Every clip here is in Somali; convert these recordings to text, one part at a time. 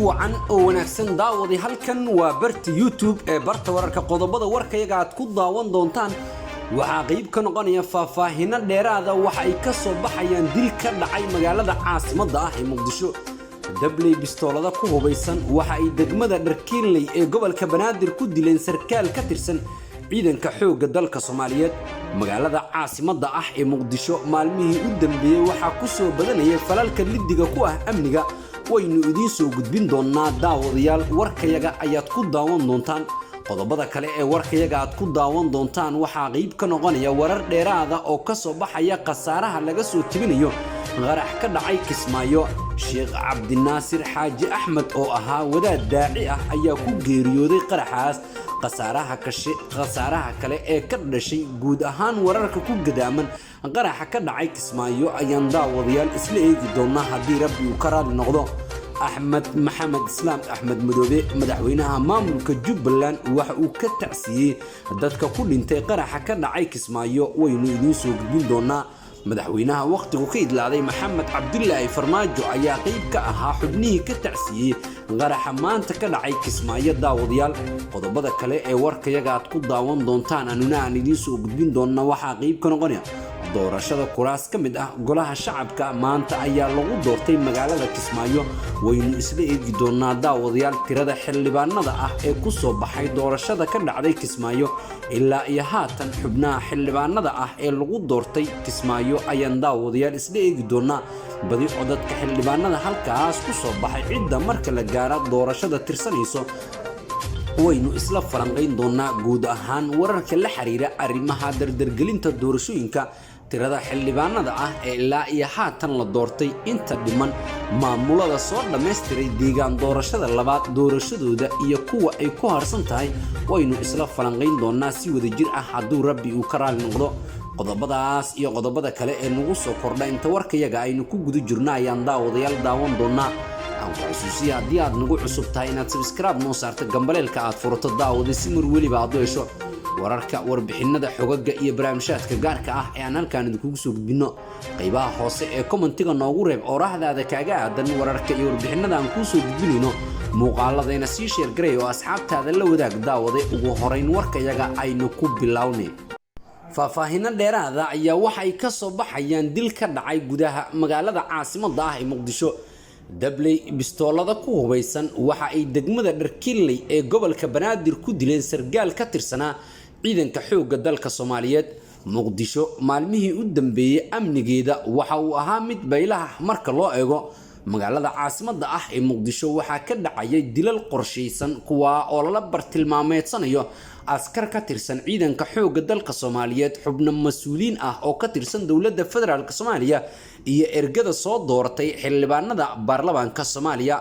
Wacan oo wanaagsan daawadi. Halkan waa barta YouTube ee Barta Wararka. Qodobada warkayaga aad ku daawan doontaan waxaa qayb ka noqonaya faahfaahino dheeraada waxa ay ka soo baxayaan dil ka dhacay magaalada caasimadda ah ee Muqdisho. Dabley bistoolada ku hubaysan waxa ay degmada Dharkiinley ee gobolka Banaadir ku dileen sarkaal ka tirsan ciidanka xoogga dalka Soomaaliyeed. Magaalada caasimadda ah ee Muqdisho maalmihii u dambeeyey waxaa ku soo badanayay falalka liddiga ku ah amniga. Waynu idiin soo gudbin doonnaa, daawadayaal, warkayaga ayaad ku daawan doontaan. Qodobada kale ee warkayaga aad ku daawan doontaan waxaa qayb ka noqonaya warar dheeraada oo ka soo baxaya khasaaraha laga soo tebinayo qarax ka dhacay Kismaayo. Sheekh Cabdinaasir Xaaji Axmed oo ahaa wadaad daaci ah ayaa ku geeriyooday qaraxaas. Khasaaraha kale ee ka dhashay guud ahaan wararka ku gadaaman qaraxa ka dhacay Kismaayo ayaan, daawadayaal, isla eegi doonaa haddii Rabbi uu ka raali noqdo. Axmed Maxamed Islaam, Axmed Madoobe, madaxweynaha maamulka Jubbaland, waxa uu ka tacsiiyey dadka ku dhintay qaraxa ka dhacay Kismaayo. Waynu idiin soo gudbin doonaa. Madaxweynaha wakhtigu ka idlaaday, Maxamed Cabdilaahi Farmaajo, ayaa qayb ka ahaa xubnihii ka tacsiiyey qaraxa maanta ka dhacay Kismaayo. Daawadayaal, qodobada kale ee warkayaga aad ku daawan doontaan anuna aan idiin soo gudbin doonna waxaa qayb ka noqonaya doorashada kuraas ka mid ah golaha shacabka maanta ayaa lagu doortay magaalada Kismaayo. Waynu isla eegi doonaa, daawadayaal, tirada xildhibaanada ah ee ku soo baxay doorashada ka dhacday Kismaayo. Ilaa iyo haatan xubnaha xildhibaanada ah ee lagu doortay Kismaayo ayaan, daawadayaal, isla eegi doonaa. Badi codadka xildhibaanada halkaas ku soo baxay cidda marka la gaara doorashada tirsanayso waynu isla falanqayn doonaa. Guud ahaan wararka la xiriira arrimaha dardargelinta doorashooyinka, tirada xildhibaanada ah ee ilaa iyo haatan la doortay, inta dhiman, maamulada soo dhammaystiray deegaan doorashada labaad doorashadooda iyo kuwa ay ku harsan tahay waynu isla falanqayn doonaa si wadajir ah hadduu Rabbi uu ka raali noqdo. Qodobadaas iyo qodobada kale ee nagu soo kordha inta warkayaga aynu ku guda jirno ayaan, daawadayaal, daawan doonaa. Aan ku xusuusiya, haddii aad nagu cusub tahay, inaad subscribe noo saarto, gambaleelka aad furato, daawada, si mar weliba aad u hesho wararka, warbixinada, xogaga iyo barnaamijyaadka gaarka ah ee aan halkaan idinkugu soo gudbinno. Qaybaha hoose ee commentiga noogu reeb oorahdaada kaaga aadan wararka iyo warbixinada aan kuu soo gudbinayno. Muuqaaladayna sii share garay oo asxaabtaada la wadaag. Daawaday, ugu horayn warkayaga aynu ku bilownay. Faahfaahino dheeraada ayaa waxay ka soo baxayaan dil ka dhacay gudaha magaalada caasimadda ah ee Muqdisho. Dabley bistoolada ku hubaysan waxa ay degmada Dharkiinley ee gobolka Banaadir ku dileen sargaal ka tirsanaa ciidanka xoogga dalka Soomaaliyeed. Muqdisho maalmihii u dambeeyey amnigeeda waxa uu ahaa mid baylaha marka loo eego. Magaalada caasimadda ah ee Muqdisho waxaa ka dhacayay dilal qorshaysan, kuwaa oo lala bartilmaameedsanayo askar ka tirsan ciidanka xoogga dalka Soomaaliyeed, xubno mas-uuliyiin ah oo ka tirsan dowladda federaalk Soomaaliya iyo ergada soo dooratay xildhibaanada baarlamaanka Soomaaliya.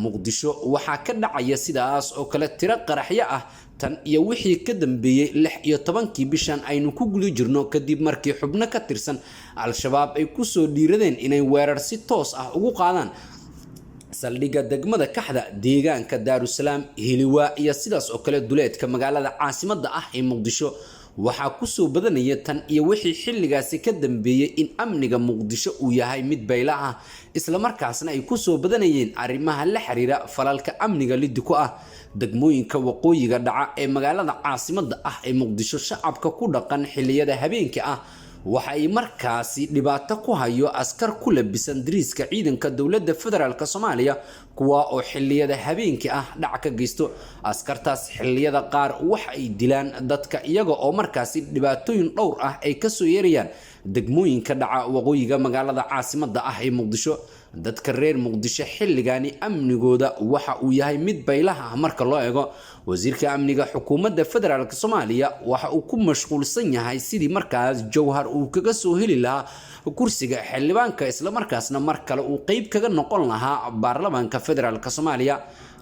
Muqdisho waxaa ka dhacaya sidaas oo kale tiro qaraxyo ah tan iyo wixii ka dambeeyey 16-kii bishan aynu ku guda jirno, kadib markii xubno ka tirsan Al-Shabaab ay kusoo dhiiradeen inay weerar si toos ah ugu qaadaan saldhigga degmada Kaxda, deegaanka Daarusalaam, Heliwaa iyo sidaas oo kale duleedka magaalada caasimadda ah ee Muqdisho. Waxaa kusoo badanaya tan iyo wixii xilligaasi ka dambeeyey in amniga Muqdisho uu yahay mid bayla ah, islamarkaasna ay kusoo badanayeen arrimaha la xiriira falalka amniga liddi ku ah. Degmooyinka waqooyiga dhaca ee magaalada caasimadda ah ee Muqdisho, shacabka ku dhaqan xilliyada habeenka ah waxa ay markaasi dhibaato ku hayo askar ku labisan dariiska ciidanka dowladda federaalk Soomaaliya, kuwa oo xilliyada habeenkii ah dhac ka geysto. Askartaas xilliyada qaar waxa ay dilaan dadka, iyaga oo markaasi dhibaatooyin dhowr ah ay kasoo yeerayaan degmooyinka dhaca waqooyiga magaalada caasimadda ah ee Muqdisho. Dadka reer Muqdisho xilligaani amnigooda waxa uu yahay mid baylaha ah marka loo eego. Wasiirka amniga xukuumadda federaalk Soomaaliya waxa uu ku mashquulsan yahay sidii markaas Jowhar uu kaga soo heli lahaa kursiga xildhibaanka, islamarkaasna mar kale uu qeyb kaga noqon lahaa baarlamaanka federaalk Soomaaliya.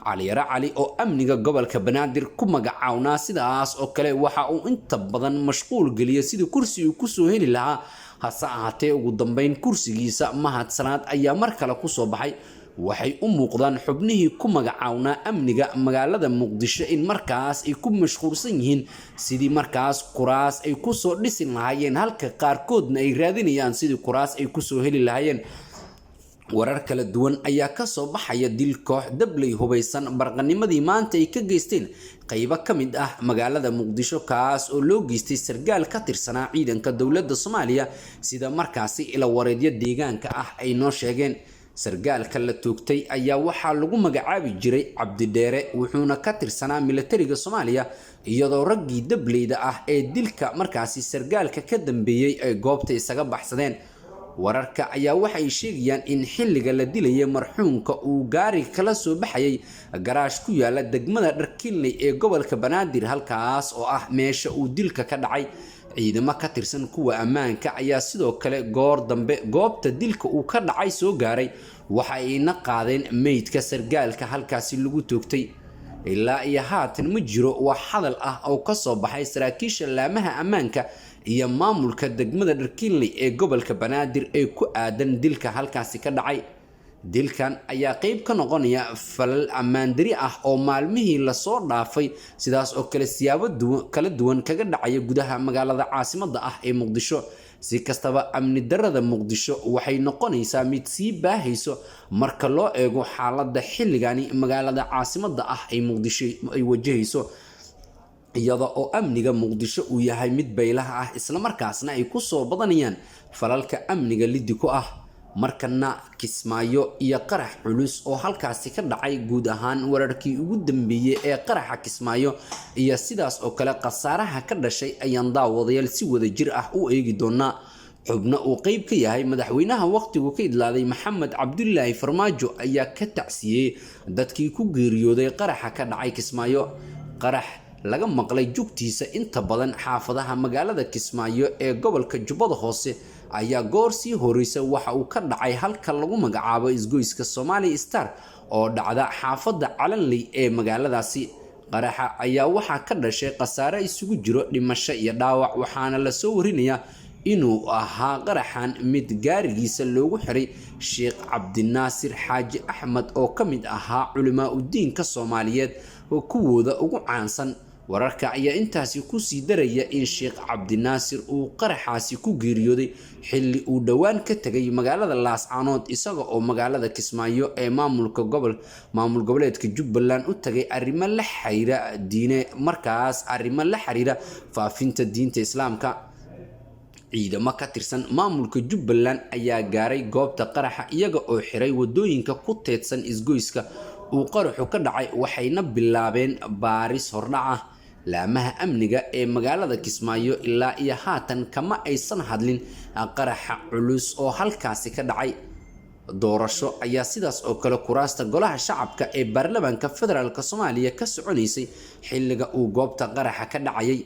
Caliyare Cali oo amniga gobolka Banaadir ku magacawnaa, sidaas oo kale waxa uu inta badan mashquul geliyay sidii kursi uu kusoo heli lahaa. Hase ahaatee, ugu dambeyn kursigiisa Mahad Salaad ayaa mar kale kusoo baxay. Waxay u muuqdaan xubnihii ku magacawnaa amniga magaalada Muqdisho in markaas ay ku mashquulsan yihiin sidii markaas kuraas ay kusoo dhisi lahaayeen, halka qaarkoodna ay raadinayaan sidii kuraas ay kusoo heli lahaayeen. Warar kala duwan ayaa kasoo baxaya dil koox dabley hubaysan barqanimadii maanta ay ka geysteen qeybo ka mid ah magaalada Muqdisho, kaas oo loo geystay sargaal ka tirsanaa ciidanka dowladda Soomaaliya, sida markaasi ila wareedyo deegaanka ah ay noo sheegeen. Sargaalka la toogtay ayaa waxaa lagu magacaabi jiray Cabdidheere, wuxuuna ka tirsanaa militariga Soomaaliya, iyadoo raggii dableyda ah ee dilka markaasi sargaalka ka dambeeyey ay goobta isaga baxsadeen. Wararka ayaa waxay sheegayaan in xilliga la dilayay marxuumka uu gaari kala soo baxayay garaash ku yaala degmada Dharkiinley ee gobolka Banaadir, halkaas oo ah meesha uu dilka ka dhacay. Ciidamo ka tirsan kuwa ammaanka ayaa sidoo kale goor dambe goobta dilka uu ka dhacay soo gaaray, waxa ayna qaadeen meydka sargaalka halkaasi lagu toogtay. Ilaa iyo haatan ma jiro wax hadal ah oo kasoo baxay saraakiisha laamaha ammaanka iyo maamulka degmada Dharkiinley ee gobolka Banaadir ee ku aadan dilka halkaasi ka dhacay. Dilkan ayaa qeyb ka noqonaya falal ammaandari ah oo maalmihii lasoo dhaafay sidaas oo kale siyaabo kala duwan kaga dhacaya gudaha magaalada caasimadda ah ee Muqdisho. Si kastaba, amni darada Muqdisho waxay noqonaysaa mid sii baahayso marka loo eego xaaladda xilligani magaalada caasimadda ah ay Muqdisho ay wajahayso, iyada oo amniga Muqdisho uu yahay mid baylaha ah, islamarkaasna ay kusoo badanayaan falalka amniga lidi ku ah. Markana Kismaayo iyo qarax culus oo halkaasi ka dhacay. Guud ahaan wararkii ugu dambeeyey ee qaraxa Kismaayo iyo sidaas oo kale khasaaraha ka dhashay ayaan daawadayaal si wada jir ah u eegi doonaa. Xubno uu qeyb ka yahay madaxweynaha waqtigu ka idlaaday Maxamed Cabdulaahi Farmaajo ayaa ka tacsiyey dadkii ku geeriyooday qaraxa ka dhacay Kismaayo. Qarax laga maqlay jugtiisa inta badan xaafadaha magaalada Kismaayo ee gobolka Jubbada Hoose ayaa goor sii horeysa waxa uu ka dhacay halka lagu magacaabo isgoyska Somali Star oo dhacda xaafadda Calanley ee magaaladaasi. Qaraxa ayaa waxaa ka dhashay khasaare isugu jiro dhimasho iyo dhaawac, waxaana lasoo warinayaa inuu ahaa qaraxan mid gaarigiisa loogu xiray Sheekh Cabdinaasir Xaaji Axmed oo ka mid ahaa culimaa udiinka Soomaaliyeed oo kuwooda ugu caansan. Wararka ayaa intaasi kusii daraya in Sheekh Cabdinaasir uu qaraxaasi ku geeriyooday xilli uu dhowaan ka tegay magaalada Laascaanood, isaga oo magaalada Kismaayo ee maamulka gobol maamul goboleedka Jubbaland u tagay arrimo la xiriira diine, markaas arrimo la xiriira faafinta diinta Islaamka. Ciidamo ka tirsan maamulka Jubbaland ayaa gaaray goobta qaraxa, iyaga oo xiray wadooyinka ku teedsan isgoyska uu qaraxu ka dhacay, waxayna bilaabeen baaris hordhac ah. Laamaha amniga ee magaalada Kismaayo ilaa iyo haatan kama aysan hadlin qaraxa culus oo halkaasi ka dhacay. Doorasho ayaa sidaas oo kale kuraasta golaha shacabka ee baarlamaanka federaalk Soomaaliya ka soconaysay xilliga uu goobta qaraxa ka dhacayay.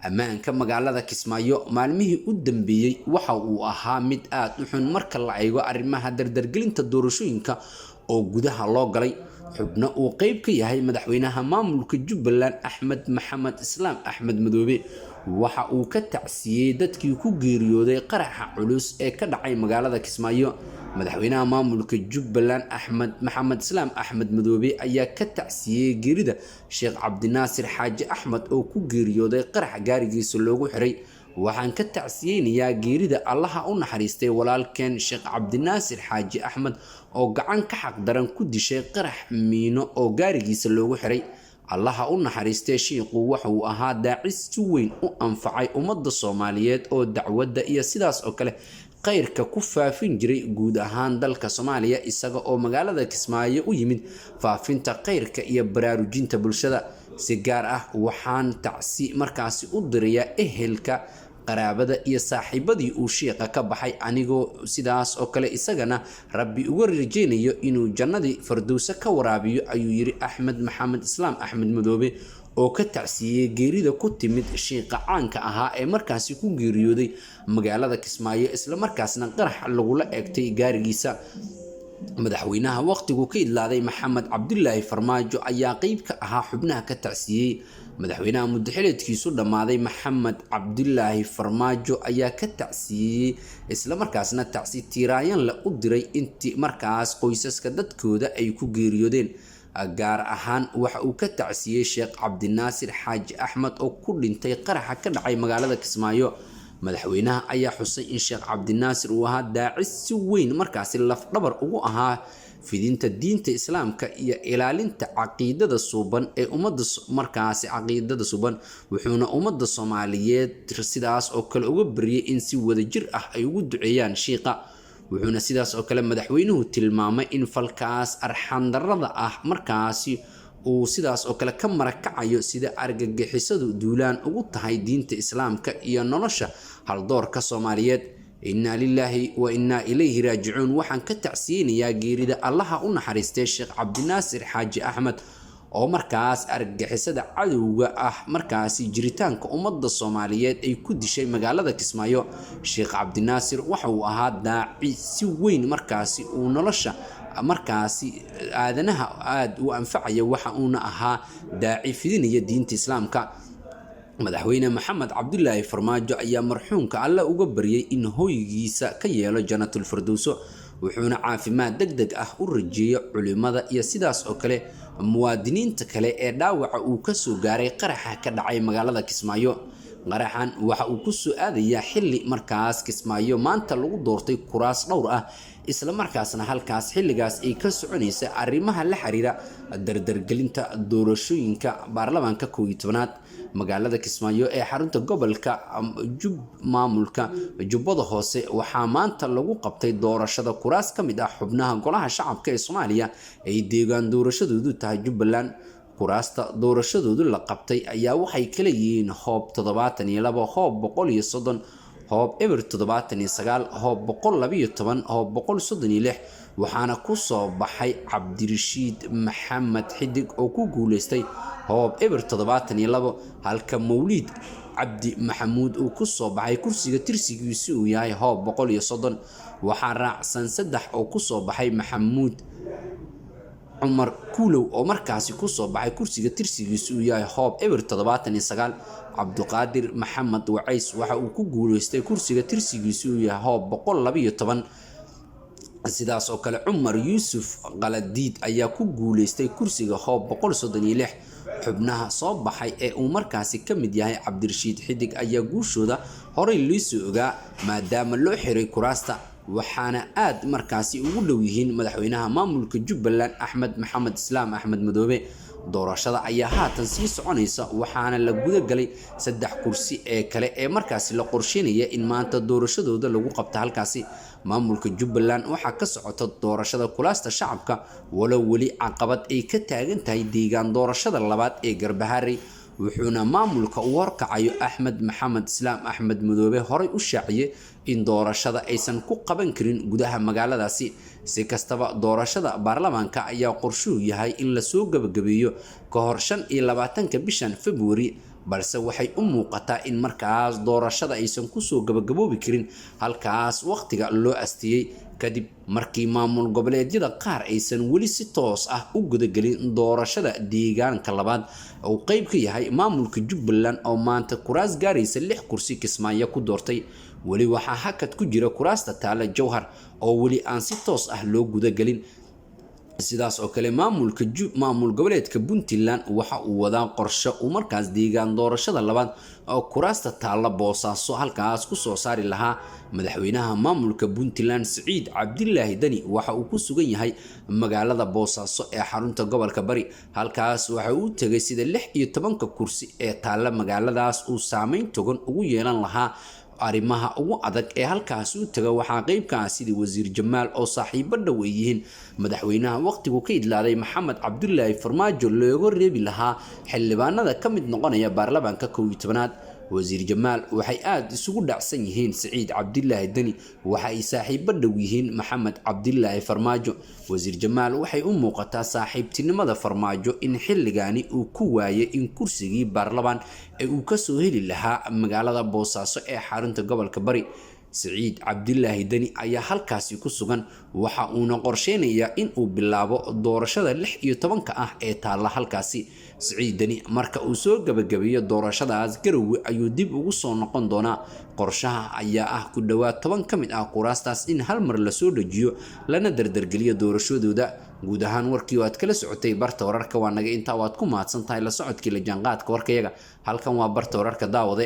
Ammaanka magaalada Kismaayo maalmihii u dambeeyey waxa uu ahaa mid aada u xun marka la eego arrimaha dardargelinta doorashooyinka oo gudaha loo galay. Xubno uu qeyb ka yahay madaxweynaha maamulka Jubbaland Axmed Maxamed Islaam Axmed Madoobe waxa uu ka tacsiyey dadkii ku geeriyooday qaraxa culus ee ka dhacay magaalada Kismaayo. Madaxweynaha maamulka Jubbaland Axmed Maxamed Islaam Axmed Madoobe ayaa ka tacsiyey geerida Sheekh Cabdinaasir Xaaji Axmed oo ku geeriyooday qarax gaarigiisa loogu xiray. Waxaan ka tacsiyeynayaa geerida Allaha u naxariistay walaalkeen Sheekh Cabdinaasir Xaaji Axmed oo gacan ka xaqdaran ku dishay qarax miino oo gaarigiisa loogu xiray. Allaha u naxariistay shiiqu waxa uu ahaa daacis si weyn u anfacay ummadda Soomaaliyeed oo dacwadda iyo sidaas oo kale khayrka ku faafin jiray guud ahaan dalka Soomaaliya, isaga oo magaalada Kismaayo u yimid faafinta khayrka iyo baraarujinta bulshada. Si gaar ah waxaan tacsi markaasi u dirayaa ehelka, qaraabada iyo saaxiibadii uu shiiqa ka baxay, anigoo sidaas oo kale isagana Rabbi uga rajeynayo inuu jannadii Fardowse ka waraabiyo, ayuu yiri Axmed Maxamed Islaam Axmed Madoobe oo ka tacsiiyey geerida ku timid shiiqa caanka ahaa ee markaasi ku geeriyooday magaalada Kismaayo, islamarkaasna qarax lagula eegtay gaarigiisa. Madaxweynaha waqtigu ka idlaaday Maxamed Cabdulaahi Farmaajo ayaa qeyb ka ahaa xubnaha ka tacsiiyey. Madaxweynaha muddaxileedkiisu dhammaaday Maxamed Cabdulaahi Farmaajo ayaa ka tacsiiyey, islamarkaasna tacsi tiiraayanle u diray intii markaas qoysaska dadkooda ay ku geeriyoodeen. Gaar ahaan waxa uu ka tacsiyey Sheekh Cabdinaasir Xaaji Axmed oo ku dhintay qaraxa ka dhacay magaalada Kismaayo. Madaxweynaha ayaa xusay in Sheekh Cabdinaasir uu ahaa daacis si weyn markaasi lafdhabar ugu ahaa fidinta diinta Islaamka iyo ilaalinta caqiidada suuban ee ummadda, markaasi caqiidada suuban. Wuxuuna ummadda Soomaaliyeed sidaas oo kale uga bariyay in si wadajir ah ay ugu duceeyaan shiiqa. Wuxuuna sidaas oo kale madaxweynuhu tilmaamay in falkaas arxandarrada ah markaasi uu sidaas oo kale ka marakacayo sida argagixisadu duulaan ugu tahay diinta Islaamka iyo nolosha haldoorka Soomaaliyeed. Innaa lilaahi wa innaa ilayhi raajicuun. Waxaan ka tacsiyeynayaa geerida Allaha u naxariistay Sheekh Cabdinaasir Xaaji Axmed oo markaas argagixisada cadowga ah markaasi jiritaanka ummadda Soomaaliyeed ay ku dishay magaalada Kismaayo. Sheekh Cabdinaasir waxa uu ahaa daaci si weyn markaasi uu nolosha markaasi aadanaha aada u anfacaya, waxa uuna ahaa daaci fidinaya diinta Islaamka. Madaxweyne Maxamed Cabdulaahi Farmaajo ayaa marxuumka Alle uga baryay in hoygiisa ka yeelo Janatul Firdowso, wuxuuna caafimaad deg deg ah u rajeeyo culimada iyo sidaas oo kale muwaadiniinta kale ee dhaawaca uu kasoo gaaray qaraxa ka dhacay magaalada Kismaayo. Qaraxan waxa uu kusoo aadayaa xilli markaas Kismaayo maanta lagu doortay kuraas dhowr ah, islamarkaasna halkaas xilligaas ay ka soconaysa arrimaha la xiriira dardargelinta doorashooyinka baarlamaanka 11aad. Magaalada Kismaayo ee xarunta gobolka Jub maamulka Jubbada Hoose waxaa maanta lagu qabtay doorashada kuraas ka mid ah xubnaha Golaha Shacabka ee Soomaaliya ay deegaan doorashadoodu tahay Jubbaland. Kuraasta doorashadoodu la qabtay ayaa waxay kala yihiin hoob 72, hoob 130, hoob 079, hoob 112, hoob 136. Waxaana kusoo baxay Cabdirashiid Maxamed Xidig oo ku guuleystay hoob 072, halka Mawliid Cabdi Maxamuud uu kusoo baxay kursiga tirsigiisu uu yahay hoob 130. Waxaa raacsan saddex oo kusoo baxay Maxamuud Cumar Kuulow oo markaasi kusoo baxay kursiga tirsigiisu uu yahay hoob 079. Cabduqaadir Maxamed Wacays waxa uu ku guuleystay kursiga tirsigiisu uu yahay hoob 112. Sidaas oo kale Cumar Yuusuf Qaladiid ayaa ku guuleystay kursiga hoob 136. Xubnaha soo baxay ee uu markaasi ka mid yahay Cabdirashiid Xidig ayaa guushooda horey liisoo ogaa maadaama loo xiray kuraasta, waxaana aad markaasi ugu dhow yihiin madaxweynaha maamulka Jubbaland Axmed Maxamed Islaam Axmed Madoobe. Doorashada ayaa haatan sii soconaysa, waxaana la guda galay saddex kursi ee kale ee markaasi la qorsheynaya in maanta doorashadooda lagu qabto halkaasi. Maamulka Jubbaland waxaa ka socota doorashada kulaasta shacabka, walow weli caqabad ay ka taagan tahay deegaan doorashada labaad ee Garbaharey. Wuxuuna maamulka uu horkacayo Axmed Maxamed Islaam Axmed Madoobe horey u shaaciyey in doorashada aysan ku qaban karin gudaha magaaladaasi. Si kastaba, doorashada baarlamaanka ayaa qorshuhu yahay in lasoo gabagabeeyo ka hor 25-ka bishan Februari, balse waxay u muuqataa in markaas doorashada aysan kusoo gabagaboobi karin halkaas waqtiga loo asteeyey, kadib markii maamul goboleedyada qaar aysan weli si toos ah u gudagelin doorashada deegaanka labaad uu qeyb ka yahay maamulka Jubbaland oo maanta kuraas gaaraysa lix kursi Kismaayo ku doortay. Weli waxaa hakad ku jira kuraasta taale Jowhar oo weli aan si toos ah loo gudagelin. Sidaas oo kale maamulka maamul goboleedka Puntland waxa uu wadaa qorshe uu markaas deegaan doorashada labaad oo kuraasta taalla Boosaaso halkaas kusoo saari lahaa. Madaxweynaha maamulka Puntland Siciid Cabdilaahi Dani waxa uu ku sugan yahay magaalada Boosaaso ee xarunta gobolka Bari. Halkaas waxa uu tegay sida 16-ka kursi ee taalla magaaladaas uu saameyn togan ugu yeelan lahaa. Arrimaha ugu adag ee halkaasi u taga waxaa qeybka ah sidii Wasiir Jamaal oo saaxiibo dhow ay yihiin madaxweynaha waqtigu ka idlaaday Maxamed Cabdulaahi Farmaajo looga reebi lahaa xildhibaanada ka mid noqonaya baarlamaanka 11aad. Wasiir Jamaal waxay aada isugu dhacsan yihiin Siciid Cabdilaahi Deni, waxa ay saaxiibo dhow yihiin Maxamed Cabdilaahi Farmaajo. Wasiir Jamaal waxay u muuqataa saaxiibtinimada Farmaajo in xilligaani uu ku waayay in kursigii baarlamaan ee uu kasoo heli lahaa magaalada Boosaaso ee xarunta gobolka Bari. Siciid Cabdilaahi Deni ayaa halkaasi ku sugan, waxa uuna qorsheynayaa in uu bilaabo doorashada 16-ka ah ee taalla halkaasi. Siciid Deni marka uu soo gabagabeeyo doorashadaas, Garowe ayuu dib ugu soo noqon doonaa. Qorshaha ayaa ah ku dhowaad 10 ka mid ah kuraastaas in hal mar lasoo dejiyo lana dardargeliyo doorashadooda. Guud ahaan warkii oo aad kala socotay Barta Wararka waa naga intaa. Waad ku mahadsan tahay la socodkii la jaanqaadka warkayaga. Halkan waa Barta Wararka, daawade.